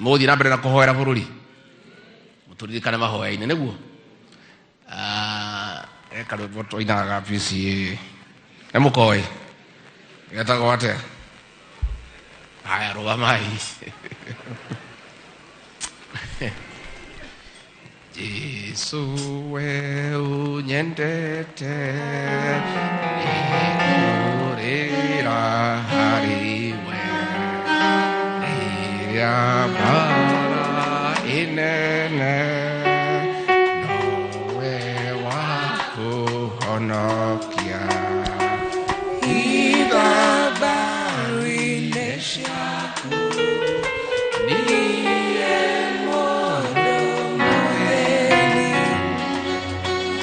Mũgũthiĩ na mbere na kũhoera bũrũri, mũtũririkane mahoya-inĩ nĩguo. He karwĩmbo twainaga PCA, nĩ mũkoĩ getagwo atĩa? Haya, rũgamai. Jesu we unyendete, nĩngũrĩra harĩ we rĩrĩa mbara ĩnene, nowe wa kũhonokia. Ithabarĩ-inĩ ciaku niĩ mũndũ mũthĩni,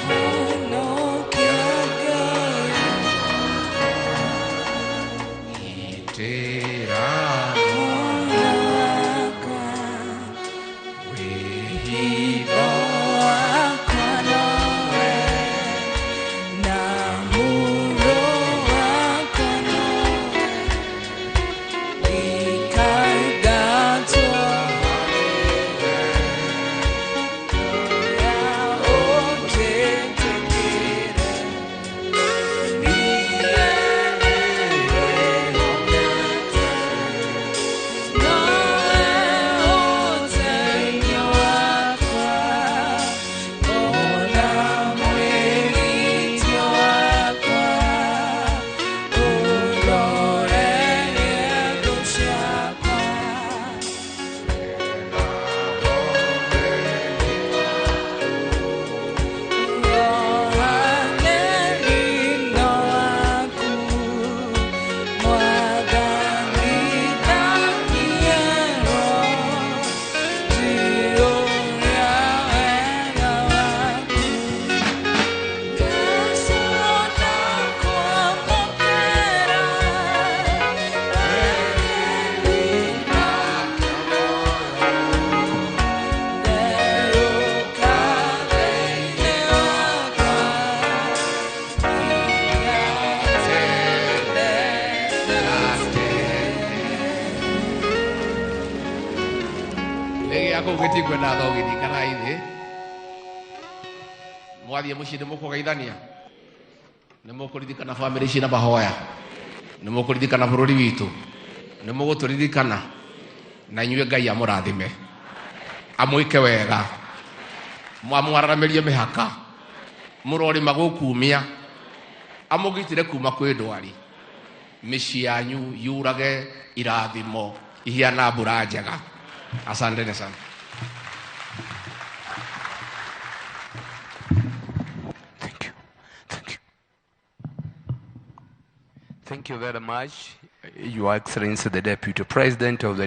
honokia Ngai. Gitĩra Muoyo wakwa, wĩhitho wakwa nowe, na mũro wakwa nowe, ndikaingatwo ya ũnjĩtĩkĩre. Niĩ nĩngwĩhokete, nowe ũteithio wakwa, ona mwĩgitio wakwa, ũrorerie thũ ciakwa. Rĩgĩa kũu gĩtikwenda thogithi kana ithĩ mwathiĩ mũciĩ nĩ mũkũgeithania, nĩ mũkũririkana bamĩrĩ ciĩna mahoya, nĩ mũkũririkana bũrũri witũ, nĩ mũgũtũririkana, na inyuĩ Ngai amũrathime, amwĩke wega, amwararamĩrie mĩhaka, mũrorĩma gũkumia, amũgitĩre kuma kwĩ ndwari, mĩciĩ yanyu yurage irathimo ihiana mbura njega. Asanteni sana. Thank you. Thank you. Thank you very much, Your Excellency, the Deputy President of the